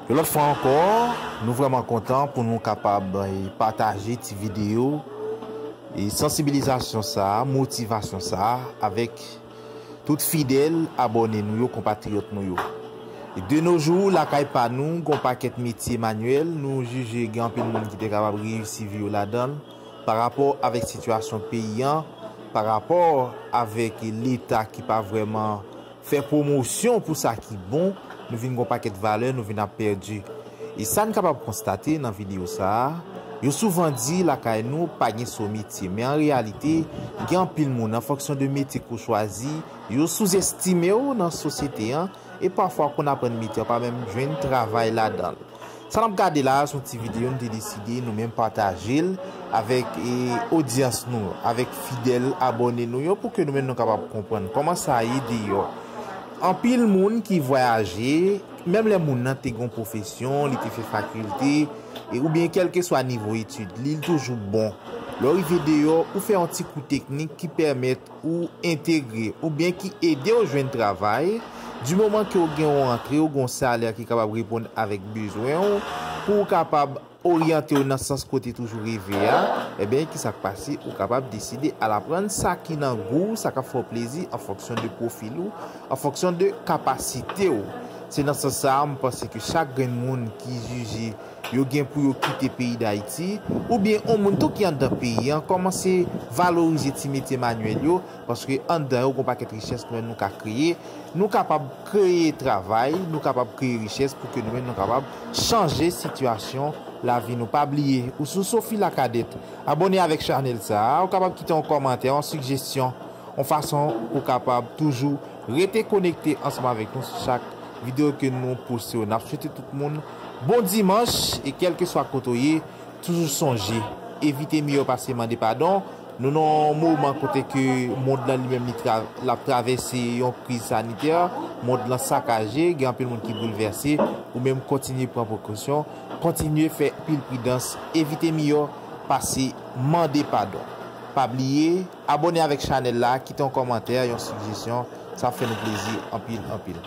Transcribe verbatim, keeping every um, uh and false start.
Yon lòt fwa ankò, nou vrèman kontan pou nou kapab, eh, pataje ti videyo e sansibilizasyon sa a, motivasyon sa a avèk tout fidèl abòne nou yo, konpatriyòt nou yo. E de nos jours, lakay pa nou, gon pakèt metye manyèl, nou jije gen anpil moun ki te kapab reyisi vi yo ladan l, pa rapò avèk sitiyasyon peyi an, pa rapò avèk Leta ki pa vrèman fè pwomosyon pou sa ki bon, nou vin gon pakèt valè, nou vin ap pèdi. E sa n kapab konstate nan videyo sa a, yo souvan di lakay nou pa gen so metye, men an reyalite, gen anpil moun, an fonksyon de metye ke w chwazi, yo souzestime w nan sosyete an, e pafwa konn aprann metye an pa menm jwenn travay ladan l. Sa n ap gade la a, se yon ti videyo n te deside nou menm pataje l avèk, e, odyans nou, avèk fidèl abòne nou yo, pou ke nou menm nou kapab konprann kòman sa ye deyò. Anpil moun ki vwayaje, menm lè moun nan te gen yon pwofesyon, li te fè fakilte, e, oubyen kèlkeswa nivo etid li, li toujou bon. Lè w rive deyò, ou fè yon ti kou teknik ki pèmèt ou entegre oubyen ki ede w jwenn travay, di moman ke w gen yon rantre, w gen yon salè ki kapab reponn avèk bezwen w, pou w kapab oryante w nan sans ke w te toujou reve a, ebyen, kisa k pase? Ou kapab deside al aprann sa ki nan gou w, sa k ap fè w plezi an fonksyon de pwofil ou, an fonksyon de kapasite w. Se nan sans sa a, m panse ke chak grenn moun ki jije yo gen pou yo kite peyi Dayiti, oubyen yon moun tou ki anndan peyi an, kòmanse valorize ti metye manyèl yo, paske anndan yo, gon pakèt richès nou menm nou ka kreye. Nou kapab kreye travay, nou kapab kreye richès pou ke nou menm nou kapab chanje sitiyasyon lavi nou. Pa bliye, ou sou Sophie Lacadette, abòne avèk chanèl sa a, ou kapab kite yon kòmantè, yon sigjesyon, yon fason ou kapab toujou rete konekte ansanm avèk nou sou chak videyo ke nou poste yo. N ap swete tout moun bon dimanch e kèlkeswa kote w ye, toujou sonje, evite miyò pase mande padon. Nou nan yon moman kote ke mond lan li menm li tra-, l ap travèse yon kriz sanitè, mond lan sakaje, gen anpil moun ki boulvèse, ou menm kontinye pran prekosyon, kontinye fè pil pridans, evite miyò pase mande padon. Pa bliye, abòne avèk chanèl la, kite yon kòmantè, yon sigjesyon, sa ap fè nou plezi anpil, anpil.